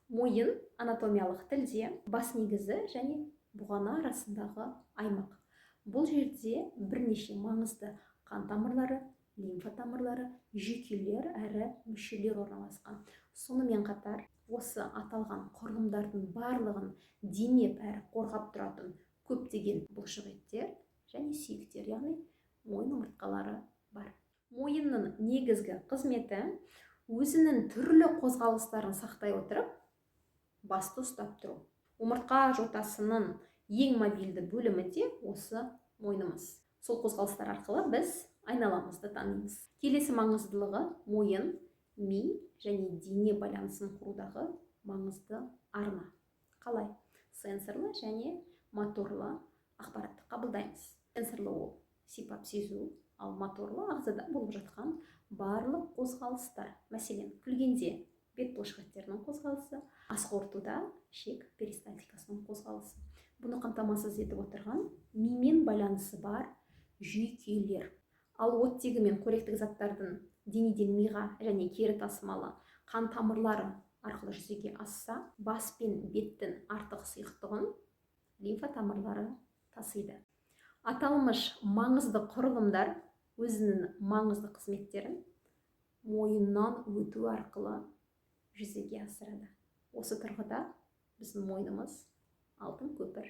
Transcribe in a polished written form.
Мойын анатомиялық тілде бас негізі және бұғана арасындағы аймақ. Бұл жерде бірнеше маңызды қан тамырлары, лимфа тамырлары, жүйкелер әрі мүшелер орналасқан. Сонымен қатар осы аталған құрылымдардың барлығын демеп әрі қорғап тұратын көптеген бұлшықеттер және сүйектер, яғни мойын омыртқалары бар. Мойынның негізгі қызметі – өзінің түрлі қозғалыстарын сақтай отырып, басты ұстап тұру. Омыртқа жотасының ең мобильді бөлімі де осы мойнымыз. Сол қозғалыстар арқылы біз айналамызды танимыз. Келесі маңыздылығы – мойын ми және дене байланысын құрудағы маңызды арна. Қалай сенсорлы және моторлы ақпаратты қабылдаймыз? Сенсорлы – ол сипап сезу, ал моторлы – ағзада болып жатқан барлық қозғалыстар. Мәселен, күлгенде бет бұлшықеттерінің қозғалысы, ас қорытуда ішек перистальтикасының қозғалысы. Бұны қамтамасыз етіп отырған мимен байланысы бар жүйкелер. Ал оттегі мен қоректік заттардың денеден миға және кері тасымалы қан тамырлары арқылы жүзеге асса, бас пен беттің артық сұйықтығын лимфа тамырлары тасиды. Аталмыш маңызды құрылымдар өзінің маңызды қызметтерін мойыннан өту арқылы жүзеге асырады. Осы тұрғыда біздің мойнымыз – алтын көпір.